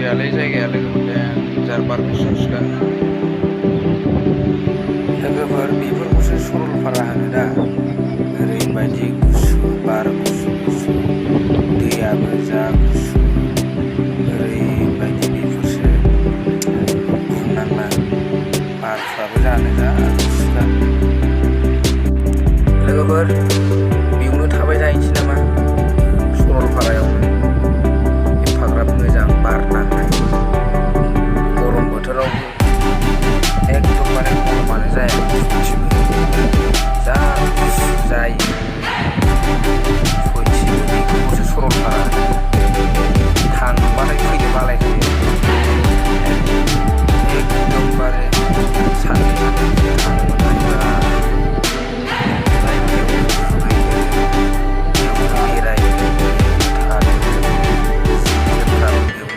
जायगायालाय जायगाया लोगोफोर जार बार गुसुसुखा लोगोफोर बेफोरखौसो सरलपारा होनो दा ओरैबायदि गुसु बार गुसु गुसु दैयाबो जा गुसु ओरैबायदि बेफोरसो बुंनांला बारफ्राबो जानो जा गुसुखा लोगोफोर बेयावनो थाबाय थाहैनोसै नामा सरलपारायावनो एफाग्राब मोजां बार नाङो